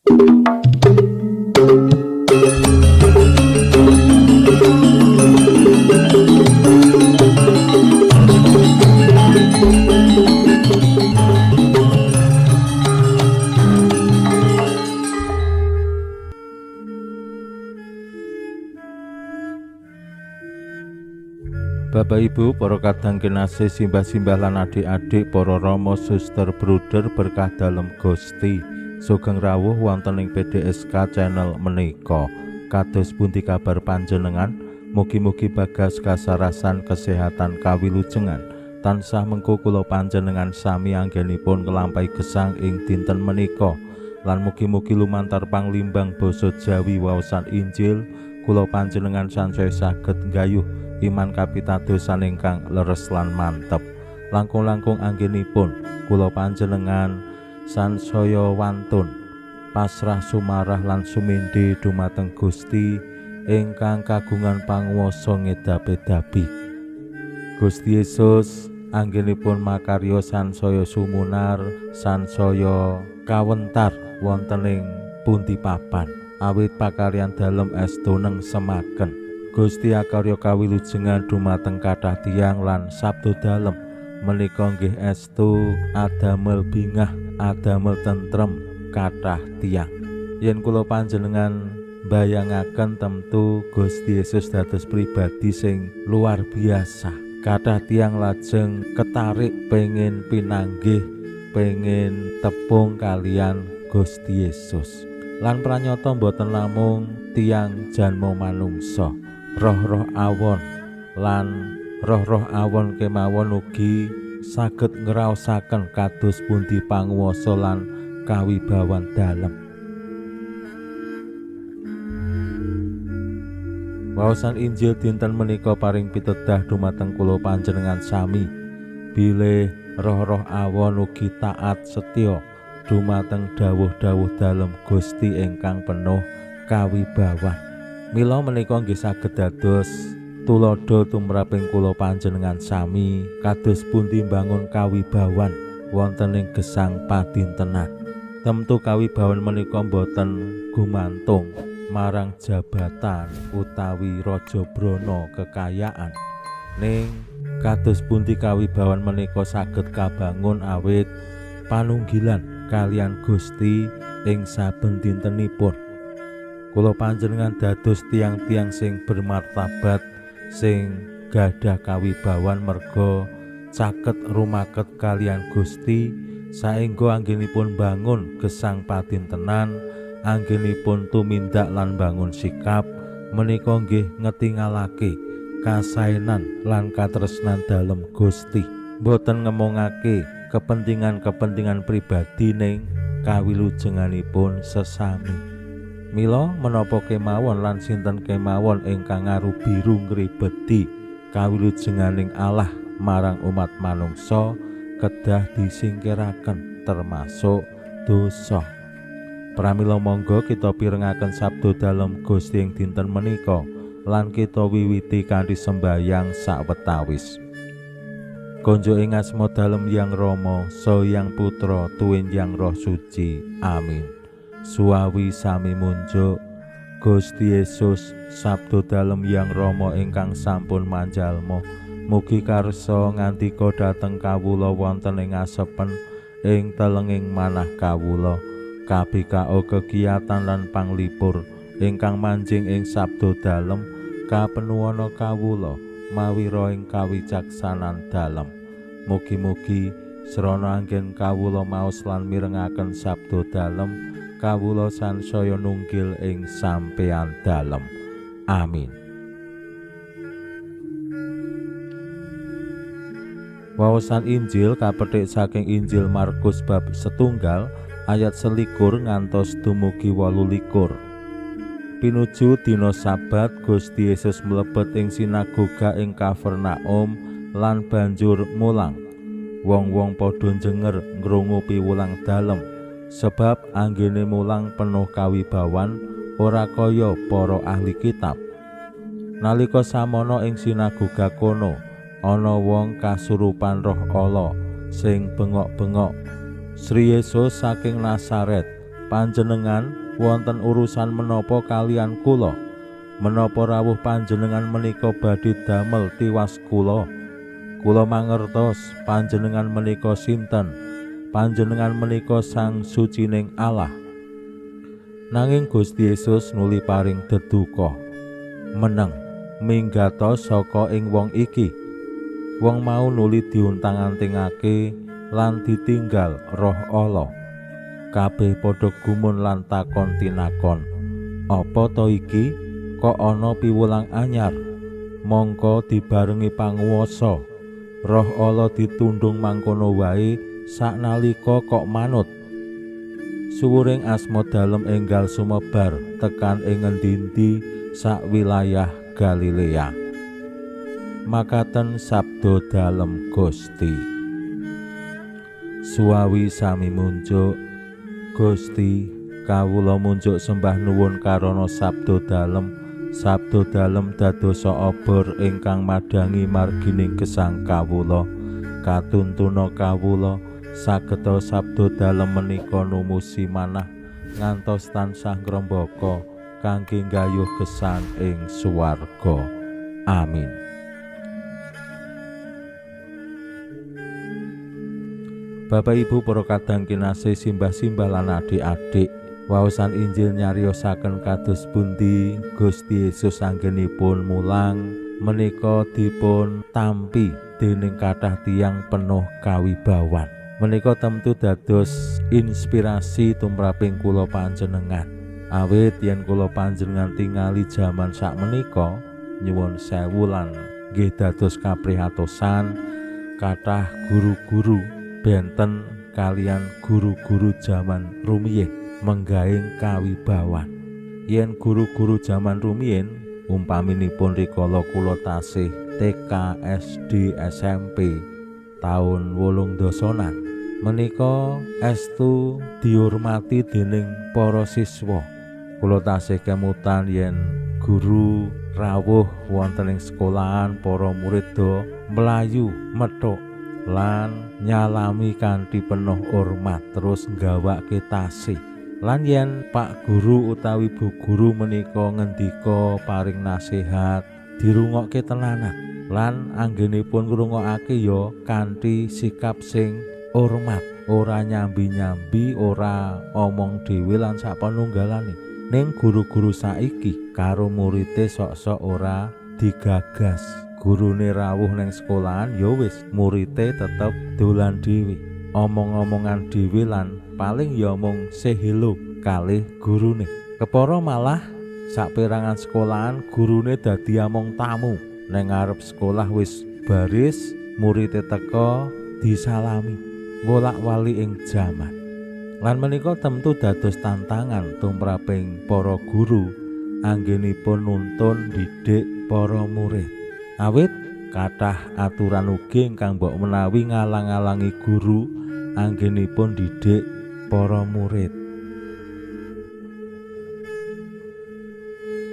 Bapak Ibu, para kadang kinasih, simbah-simbah lan adik-adik, para rama, suster, bruder berkah dalem Gusti. Sugeng rawuh wonten ing PDSK channel menika. Kados pundi kabar panjenengan? Mugi-mugi bagas kasarasan kesehatan kawilujengan. Tansah mengko kula panjenengan sami anggenipun nglampahi gesang ing dinten menika. Lan mugi-mugi lumantar panglimbang basa Jawi waosan Injil kula panjenengan sansaya saged nggayuh iman kapitadosan ingkang leres lan mantep. Langkung-langkung anggenipun kula panjenengan sansaya wantun pasrah sumarah lan sumindhe dumateng Gusti ingkang kagungan panguwasa ngedapi-dapi. Gusti Yesus anggenipun makarya sansaya sumunar, sansaya kawentar wonten ing pundi papan. Awit pakaryan dalem estu nengsemaken. Gusti akarya kawilujengan dumateng kathah tiyang lan sabda dalem menika nggih estu adamel bingah, adamel tentrem kathah tiyang. Yen kula panjenengan bayangaken tentu Gusti Yesus dados pribadi sing luar biasa. Kathah tiyang lajeng ketarik pengen pinanggih, pengen tepung kalian Gusti Yesus. Lan pranyata mboten namung tiyang janma manungsa, roh-roh awon lan roh-roh awon kemawon ugi saged ngraosaken kados pundi panguwasa lan kawibawan dalem. Waosan Injil dinten menika paring pitedah dumateng kula panjenengan sami bilih roh-roh awon ugi taat setya dumateng dawuh-dawuh dalem Gusti ingkang penuh kawibawan. Mila menika nggih saged dados tuladha tumraping kula panjenengan sami kados pundi mbangun kawibawan wonten ing gesang padintenan. Tentu kawibawan menika boten gumantung marang jabatan utawi raja brana kekayaan, ning kados pundi kawibawan menika saged kabangun awit panunggilan kalian Gusti ing saben dintenipun. Kula panjenengan dados tiang-tiang sing bermartabat, sing gadah kawibawan merga caket rumaket kalian Gusti, saengga anggenipun bangun gesang padintenan, anggenipun tumindak lan bangun sikap menika nggih ngetingalake kasaenan lan katresnan dalem Gusti. Boten ngemongake kepentingan-kepentingan pribadi ning kawilujenganipun sesami. Mila menapa kemawon lan sinten kemawon ingkang ngarubiru ngribeti kawilujenganing Allah marang umat manungsa kedah disingkiraken termasuk dosa. Pramila monggo kita pirengaken sabda dalem Gusti ing dinten menika lan kita wiwiti kanthi sembayang sawetawis. Konjuk ing asma dalem Yang Rama, Saha Yang Putra, tuwin Yang Roh Suci. Amin. Suwawi sami munjuk Gusti Yesus sabda dalem Yang Rama ingkang sampun manjalma, mugi karsa ngandika dhateng kawula wonten ing asepen ing telenging manah kawula. KBKO kegiatan lan panglipur ingkang manjing ing sabda dalem kapenuwana kawula mawi rohing kawicaksanan dalem. Mugi-mugi srana anggen kawula maos lan mirengaken sabda dalem kawula sansaya nunggil ing sampeyan dalem. Amin. Waosan Injil kapethik saking Injil Markus bab 1 ayat 21 ngantos dumugi 28. Pinuju dina Sabat Gusti Yesus mlebet ing sinagoga ing Kapernaum lan banjur mulang. Wong-wong padha njenger ngrungu piwulang dalem, sebab anggene mulang penuh kawibawan ora kaya para ahli kitab. Nalika samono ing sinagoga kono ana wong kasurupan roh ala sing bengok-bengok, Sri Yesus saking Nazaret, Panjenengan wonten urusan menapa kalian kula? Menapa rawuh panjenengan menika badhe damel tiwas kula? Kula mangertos panjenengan menika sinten? Panjenengan menika Sang Sucining Allah. Nanging Gusti Yesus nuli paring deduka, meneng, minggato saka ing wong iki. Wong mau nuli diuntang-antingake lan ditinggal roh Allah. Kabeh padha gumun lan takon tinakon, apa to iki kok ana piwulang anyar? Mongko dibarengi panguwasa. Roh Allah ditundung mangkono wae saknalika kok manut. Suwuring asma dalem enggal sumebar tekan ing ngendi-endi sak wilayah Galilea. Makaten sabda dalem Gusti. Suwawi sami munjuk. Gusti, kawula munjuk sembah nuwun karana sabda dalem. Sabda dalem dadosa obor ingkang madhangi margining gesang kawula. Katuntuna kawula sageta sabda dalem menika numusi manah ngantos tansah ngrembaka kangge nggayuh gesang ing swarga. Amin. Bapak Ibu para kadang kinasih, simbah-simbah lan adik-adik, waosan Injil nyariosaken kados pundi Gusti Yesus anggenipun mulang menika dipun tampi dening kathah tiyang penuh kawibawan. Menika tentu dados inspirasi tumraping kula panjenengan. Awit yen kula panjenengan tingali jaman sakmenika, nyuwun sewu lan nggih dados kaprihatosan kathah guru-guru benten kalian guru-guru jaman rumiyin menggaing kawibawan. Yen guru-guru jaman rumiyin umpaminipun rikala kula tasih TK, SD, SMP taun 80-an menika estu dihormati dening para siswa. Kula tasih kemutan yen guru rawuh wonten ing sekolahan, para murid do mlayu methuk lan nyalami kanthi penuh hormat terus nggawake tase. Lan yen pak guru utawi bu guru menika ngendika paring nasihat dirungokke tenanan lan anggenipun ngrungokake ya kanthi sikap sing hormat, ora nyambi-nyambi, ora omong dhewe lan sapanunggalane. Ning guru-guru saiki karo murite sok-sok ora digagas. Gurune rawuh neng sekolahan ya wis, murite tetep dolan dhewe, omong-omongan dhewe lan paling ya mung sehelo kalih gurune. Kepara malah saperangan sekolahan gurune dadi among tamu. Neng ngarep sekolah wis baris, murite teka disalami, wolak-wali ing jaman. Lan menika tentu dados tantangan tumraping para guru anggenipun nuntun didik para murid. Awit kathah aturan ugi ingkang mbok menawi ngalang-alangi guru anggenipun didik para murid.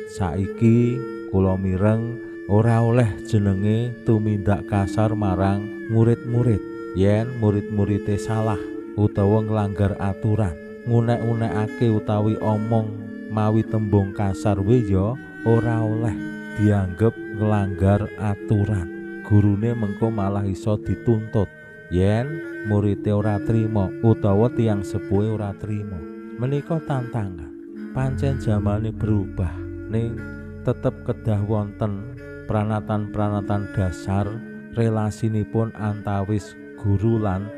Saiki kula mireng ora oleh jenenge tumindak kasar marang murid-murid yen murid-murite salah utawa nglanggar aturan, ngunek-unekake utawi omong mawi tembung kasar we ya ora oleh dianggep nglanggar aturan. Gurune mengko malah iso dituntut yen murite ora trima utawa tiyang sepuhe ora trima. Menika tantangan. Pancen zamane berubah, ning tetep kedah wonten pranatan-pranatan dasar relasinipun antawis guru lan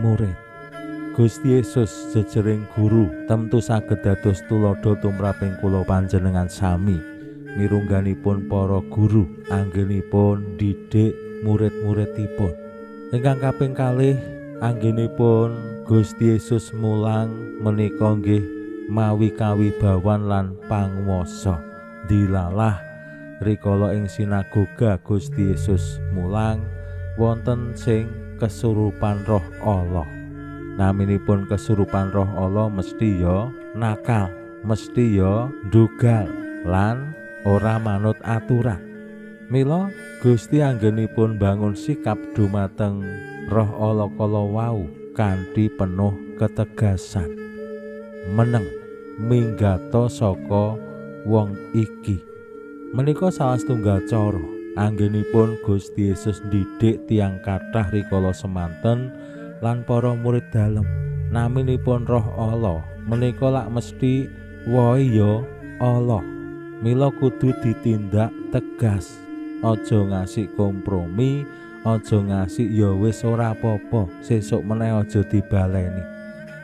murid. Gusti Yesus jejering guru tentu saged dados tuladha tumraping kula panjenengan sami. Mirungganipun para guru anggenipun didik murid-muridipun. Ingkang kaping kalih, anggenipun Gusti Yesus mulang menika nggih mawi kawibawan lan panguwasa. Dilalah rikala ing sinagoga Gusti Yesus mulang wonten sing kesurupan roh Allah. Naminipun kesurupan roh Allah mesti ya nakal, mesti ya ndugal lan ora manut aturan. Mila Gusti anggenipun bangun sikap dumateng roh Allah kala wau kanthi penuh ketegasan. Meneng, minggato saka wong iki. Menika salah setunggal cara anggenipun Gusti Yesus ndidik tiyang kathah rikala semanten lan para murid dalem. Naminipun roh Allah menika lak mesti wohe ya Allah. Mila kudu ditindak tegas. Aja ngasih kompromi, aja ngasih ya wis ora apa-apa, sesuk meneh aja dibaleni.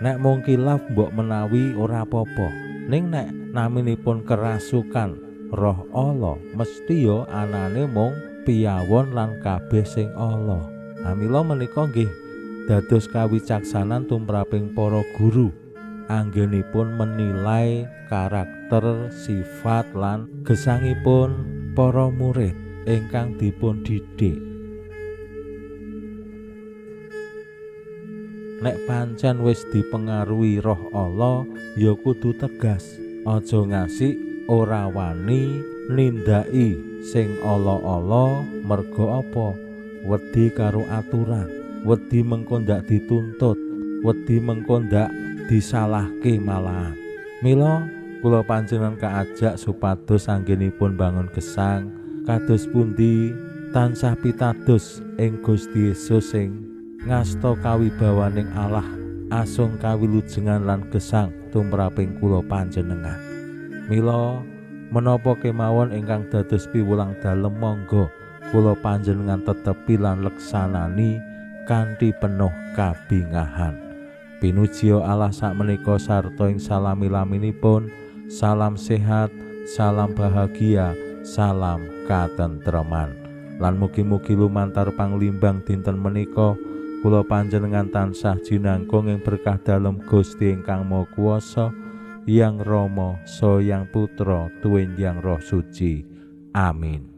Nek mung kilaf mbok menawi ora apa-apa. Ning nek naminipun kerasukan roh Allah mesti ya anane mung piyawon lan kabeh sing Allah. Mila menika nggih dados kawicaksanan tumraping para guru anggenipun menilai karakter, sifat lan gesangipun para murid ingkang dipun didik. Nek pancen wis dipengaruhi roh Allah ya kudu tegas, aja ngasih ora wani nindaki sing ala-ala merga apa? Wedi karo aturan, wedi mengko ndak dituntut, wedi mengko ndak disalahke malahan. Mila kula panjenengan kaajak supados anggenipun bangun gesang kados pundi tansah pitados ing Gusti Yesus sing ngasta kawibawaning Allah asung kawilujengan lan gesang tumraping kula panjenengan. Mila menapa kemawon ingkang dados piwulang dalem monggo kula panjenengan tetepi lan leksanani kanthi penuh kabingahan. Pinuji Allah sakmenika sarta ing salami-laminipun. Salam sehat, salam bahagia, salam katentreman. Lan mugi-mugi lumantar panglimbang dinten menika kula panjenengan tansah jinangkung ing berkah dalem Gusti ingkang Maha Kuwasa, Yang Rama, Saha Yang Putra, tuwin Yang Roh Suci. Amin.